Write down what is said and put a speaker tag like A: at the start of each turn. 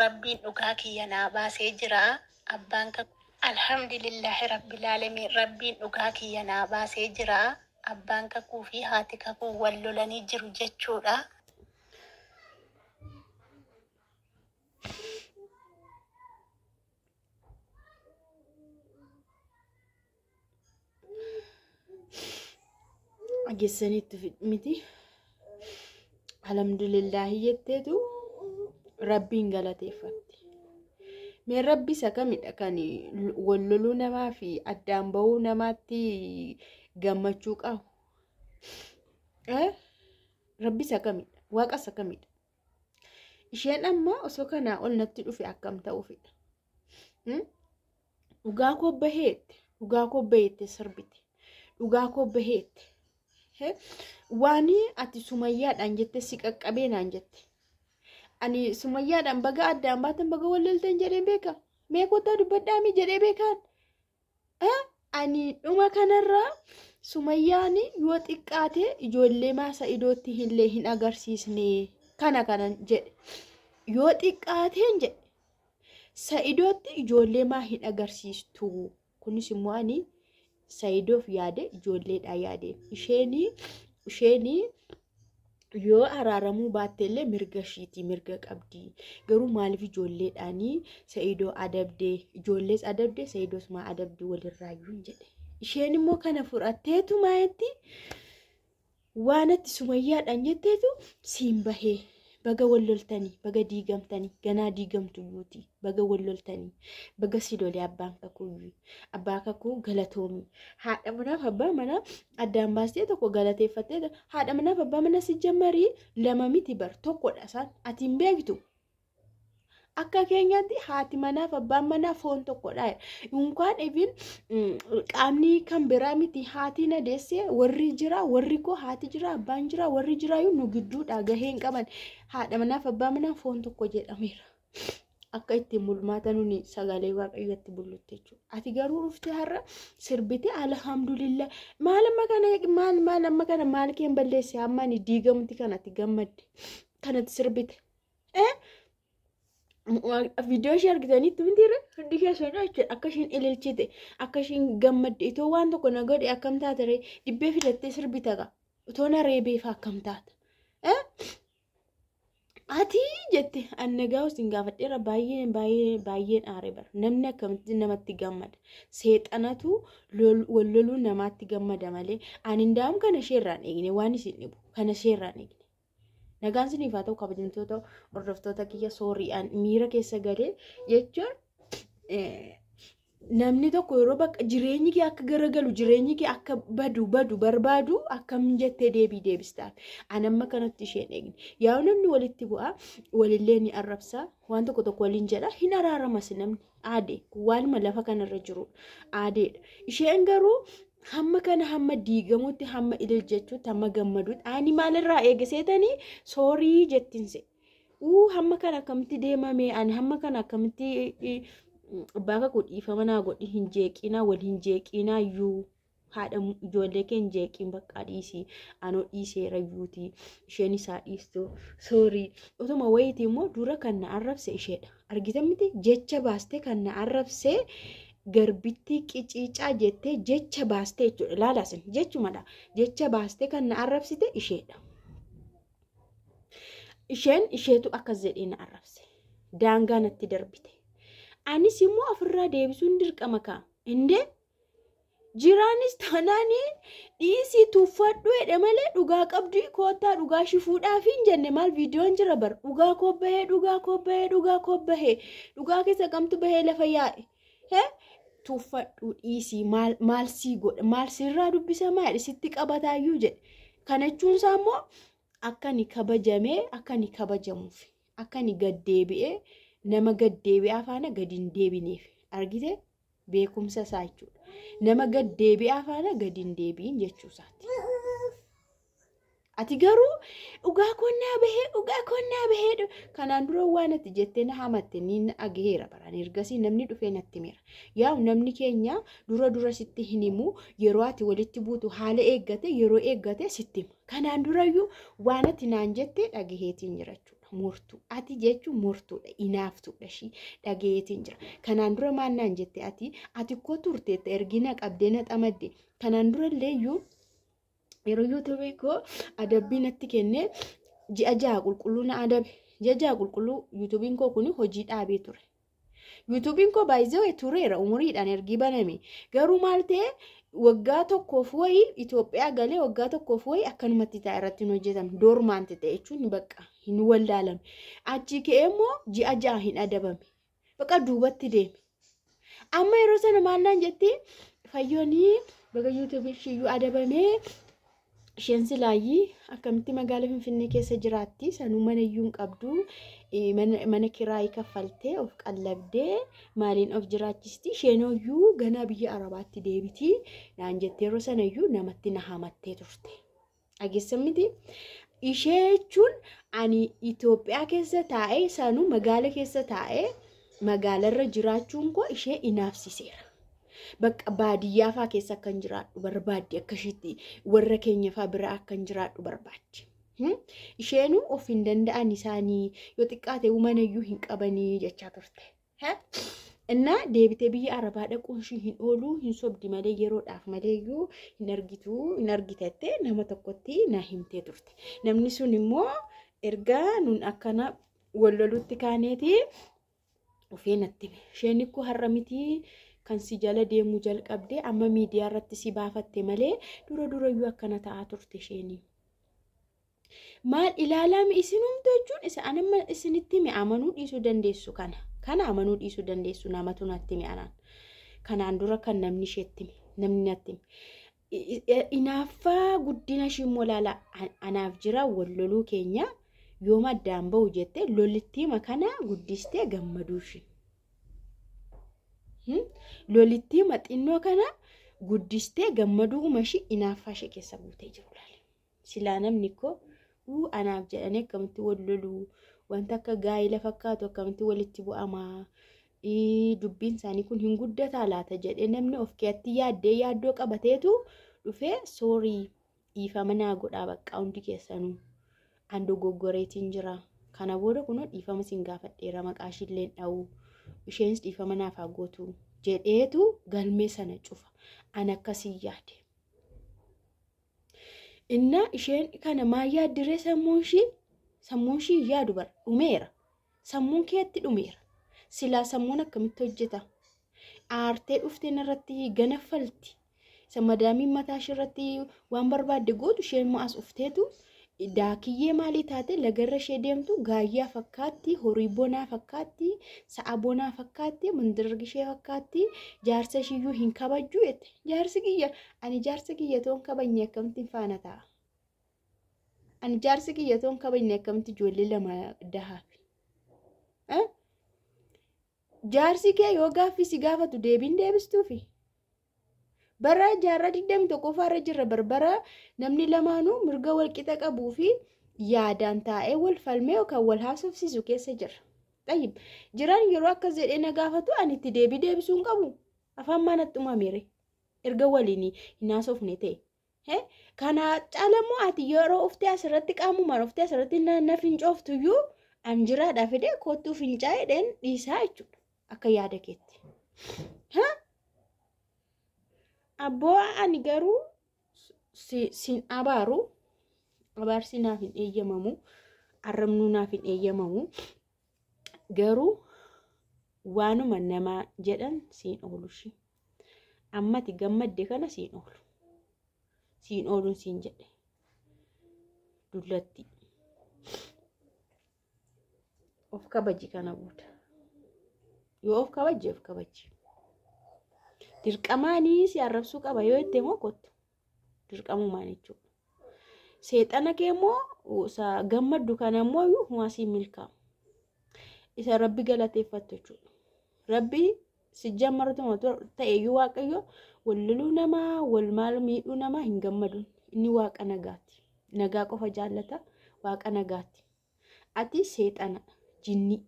A: Rabbiin dhugaa kiyya naa baasee jira. Abbaan kakuu Alhamdulillahi Rabbil Aalamiin Rabbiin dhugaa kiyya naa baasee jira. Abbaan kakuu fi haati kakuu wal lolanii jiru jechuudha.
B: Geessaniitti miti. Alhamdulillahi jetteetu Rabbiin galateeffatti. Mee Rabbi isa kamidha kan wal loluu namaa fi addaan bahuu namaatti gammachuu qabu? Rabbi isa kamidha? Waaqa isa kamidha? Isheen amma osoo kanaa ol natti dhufe akkam ta'uufidha? Dhugaa koo baheette, dhugaa koo baheette sirbite, dhugaa koo baheette. Waan ati Sumayyaadhaan jette si qaqqabee naan jette. Ani Sumayyaadhaan baga addaan baatan baga wal loltan jedhee beeka. Mee kottaa dubbadhaami jedhee beekaan. Ani dhuma kanarraa Sumayyaan yoo xiqqaate ijoollee maasa idootti illee hin agarsiisne kana kanan jedhe. Yoo xiqqaateen jedhe Sa'idootti ijoollee maa hin agarsiistu. Kunis immoo ani Sa'idoof yaade ijoolleedhaa yaade. Isheen yoo araaramuu baatte illee mirga ishiiti, mirga qabdi. Garuu maaliif ijoolleedhaanii Sa'idoo adabdee, ijoollees adabdee, Sa'idoos maa adabdi walirraayyuu hin jedhe. Isheen immoo kana fudhatteetu maayetti waan ati Sumayyaadhaan jetteetu siin bahee. Baga wal loltanii, baga diigamtanii, ganaa diigamtu iyyuuti. Baga wal loltanii, baga si lolee abbaan kakuu iyyuu. Abbaa kakuu galatoomi. Haadha manaaf abbaa manaa addaan baastee tokko galateeffattee haadha manaaf abbaa manaa si jammarii lama miti bar tokkodha isaan. Ati hin beektu. Akka keenyaatti haati manaaf abbaan manaa foon tokkodha. Yookaan even qaamni kan biraa miti haati na deesse warri jira warri koo haati jira abbaan jira warri jiraayyuu nu gidduudha gahee hin qaban. Haadha manaaf abbaa manaa foon tokko jedhameera. Akka ittiin mulmaata nuni sagalee waaqayyotti bullutti jechuudha. Ati garuu dhuftee har'a sirbite alhamdulillah maal amma kana maal maal amma kana maal keen balleesse amma ani diigamutti kanatti gammadde kanatti sirbite. Viidiyoo ishee argitanitti mitiirra hundi keessan jechuudha. Akka isheen ililchite, akka isheen gammadde, itoo waan tokko na godhe akkam taata ree, dibbee fidattee sirbita gaa, itoo na reebeefa akkam taata? Ati jette an nagaa isin gaafadheera baay'ee baay'ee baay'een aare bara. Namni akkamitti namatti gammada? Seexanatu wal loluu namaatti gammada malee ani ndaa'um kana isheerraan eegne waan isin dhibu kana isheerraan eegne. Nagaan isiniif haa ta'u kabajamtoota hordoftoota kiyya soori'aan miira keessa galee jechuun namni tokko yeroo bakka jireenyi kee akka garagalu jireenyi kee akka badu badu barbaadu akkam jettee deebii deebistaaf. Ani amma kanatti isheen eegne. Yaa namni walitti bu'aa walillee ni arrabsa waan tokko tokko waliin jedha hin araaramas namni aadee waanuma lafa kanarra jiru aadeedha. Isheen garuu hamma kana hamma diigamutti hamma ililchechuutti hamma gammaduutti ani maalirraa eege seetanii soorii jettinse. Hamma kana akkamitti deemame ani hamma kana akkamitti abbaa kakuu dhiifama naa godhi hin jeeqinaa wal hin jeeqinaa iyyuu haadha ijoollee kee hin jeeqin bakka dhiisii anoo dhiiseera iyyuuti isheen isaa dhiistu soorii otuma wayitii immoo dura kan na arrabse isheedha argitan miti jecha baastee kan na arrabse garbittii qiciicaa jettee jecha baastee jechuudha ilaalaasin jechumadha jecha baastee kan na arrabsite isheedha. Isheen isheetu akkas jedhee na arrabse daangaa natti darbite. Anis immoo ofirraa deebisuun dirqama ka'a. Indee jiraanis taanaanii dhiisii tuffadhu jedhe malee dhugaa qabdii koottaa dhugaa shifuudhaaf hin jenne maal viidiyoon jira bar dhugaa koo bahee dhugaa koo bahee dhugaa koo bahee dhugaa keessa kamtu bahee lafa yaa'e. Tuffadhu dhiisii maal sii godha maal sirraa dubbisa maal sitti qabataayyuu jedhe. Kana jechuun isaa immoo akka inni kabajamee akka inni kabajamuuf akka inni gaddeebi'ee nama gaddeebi'aa faana gadi hin deebineef argite beekumsa isaa jechuudha. Nama gaddeebi'aa faana gadi hin deebi'in jechuu isaati. Ati garuu dhugaa konnaa bahee dhugaa konnaa bahee kanaan dura waan ati jettee na hamatte ni dhagaheera baraan ergasii namni dhufee natti mira. Yaa namni keenya dura dura sitti hin himu yeroo ati walitti buutu haala eeggate yeroo eeggate sitti hima. Kanaan durayyuu waan ati naan jette dhagaheetiin jira jechuudha. Mortuudha, mortuu. Ati jechuun mortuudha, inaaftuudha ishii dhageetiin jira. Kanaan dura maal naan jette ati? Ati koo turteetta ergina qabdee na xamadde. Kanaan dura illee iyyuu yeroo yuutuubii koo adabbii natti kennee ji'a 6 qulqulluu na adabe. Ji'a 6 qulqulluu yuutuubiin koo kun hojii dhaabee ture. Yuutuubiin koo baay'ee tureera umuriidhaan ergii baname. Garuu maal ta'e waggaa tokkoof wayii Itoophiyaa galee waggaa tokkoof wayii akkanumatti ta'a irratti hin hojjetame. Doormaanti ta'e jechuun bakka hin wallaalame. Achi ka'ee immoo ji'a 6 hin adabame. Bakka duubatti deeme. Amma yeroo sana maal naan jetti fayyoonii bakka yuutuubiin ishiiyyuu adabamee isheen silaayyii akkamitti magaalaa Finfinnee keessa jiraatti sanuu mana iyyuu hin qabdu mana kiraayii kaffaltee of qallabdee maaliin of jiraachisti isheen iyyuu ganaa biyya Arabaatti deebiti naan jettee yeroo sana iyyuu namatti na hamattee turte. Dhageessan miti? Ishee jechuun ani Itoophiyaa keessa taa'ee sanuu magaala keessa taa'ee magaalarra jiraachuun koo ishee inaafsiseera. Bakka baadiyyaa fa'aa keessa akkan jiraadhu barbaaddi akka isheetti warra keenya fa'aa bira akkan jiraadhu barbaaddi. Isheenuu of hin danda'an isaanii yoo xiqqaate mana iyyuu hin qabanii jechaa turte. Innaa deebitee biyya Arabaa dhaquun ishii hin oolu hin sobdi malee yeroodhaaf malee iyyuu hin argitu hin argitatte nama tokkotti na himtee turte. Namni sun immoo erga nun akkana wal lolutti kaaneeti dhufee natti hime. Isheen ikkoo har'a miti kan si jala deemuu jalqabdee amma miidiyaa irratti si baafatte malee dura durayyuu akkana ta'aa turte isheenii. Maal ilaalame isinumtu jechuun isa anamma isinitti hime amanuu dhiisuu dandeessu kana. Kana amanuu dhiisuu dandeessu namatu natti hime anaan. Kanaan dura kan namni isheetti hime namni natti hime. Inaaffaa guddina ishii immoo ilaala anaaf jira wal loluu keenya yooma addaan ba'u jettee lolittiima kana guddistee gammaduu ishii. Lolittiima xinnoo kana guddistee gammaduu uma ishii inaaffaa ishee keessa guutee jiru laala. Silaa namni koo anaaf jedhanii akkamitti wal loluu wanta akka gaa'ila fakkaatu akkamitti walitti bu'amaa dubbiin isaanii kun hin guddataa laata jedhee namni of keessatti yaaddee yaaddoo qabateetu dhufee soorii dhiifama naa godhaa bakka hundi keessanuu an dogoggoreetiin jira. Kana booda kunoo dhiifama sin gaafadheera maqaa ishiillee dha'u isheenis dhiifama naaf haa gootu jedheetu galmee sana cufa. An akkasii yaade. Innaa isheen kana maal yaaddiree sammuun ishii yaadu bara dhumeera. Sammuun keetti dhumeera. Silaa sammuun akkamitti hojjeta? Aartee dhuftee irratti ganaffalti. Isa madaamiin mataa ishee irratti waan barbaadde gootu isheen immoo as ufteetu daakiyyee maalii taate lagarra ishee deemtu gaayyaa fakkaatti, horii bonaa fakkaatti, sa'a bonaa fakkaatti, mandargi ishee fakkaatti, jaarsa ishiyyuu hin kabajju jette. Jaarsi kiyya ani jaarsa kiyya toon kabajne akkamittiin faana ta'a? Ani jaarsi kiyya toon kabajne akkamitti ijoollee lama dahaafi? Jaarsi kee yoo gaaffii si gaafatu deebiin deebistuufi? Bara jaarraa 21 irra jirra barbara namni lamaanuu mirga wal qixa qabuu fi yaadaan taa'ee wal falmee yookaan wal haasofsiisu keessa jira. Tayyib jiraan yeroo akkas jedhee na gaafatu ani itti deebii deebisuu hin qabu. Afaan maanatti uumameere erga waliin hin haasofne ta'e. Kana caalammoo ati yeroo uftee asirratti qaamumaan uftee asirratti na fincooftuyyuu an jiraadhaa fidee kottuu fincaa'ee dheen dhiisaa jechuudha akka yaada keetti. Abboo ani garuu sin abaaru abaarsi naaf hin eeyyamamu arrabnuu naaf hin eeyyamamu garuu waanuma namaa jedhan siin oolushi ammati gammadde kana siin oolu siin ooluun siin jedhe dullatti of kabaji kana booda yoo of kabajje of kabaji. Dirqamaanii si arrabsuu qaba yoo jettee immoo kottu dirqamumaan jechuudha. Seexana kee immoo gammaddu kana immoo humaa siin milkaa'u. Isa rabbi galateeffattu jechuudha. Rabbi si jammartuma ta'eyyuu waaqayyo wal loluu namaa wal maal miidhuu namaa hin gammadu. Inni waaqa nagaati. Nagaa qofa jaallata waaqa nagaati. Ati seexana jinnii.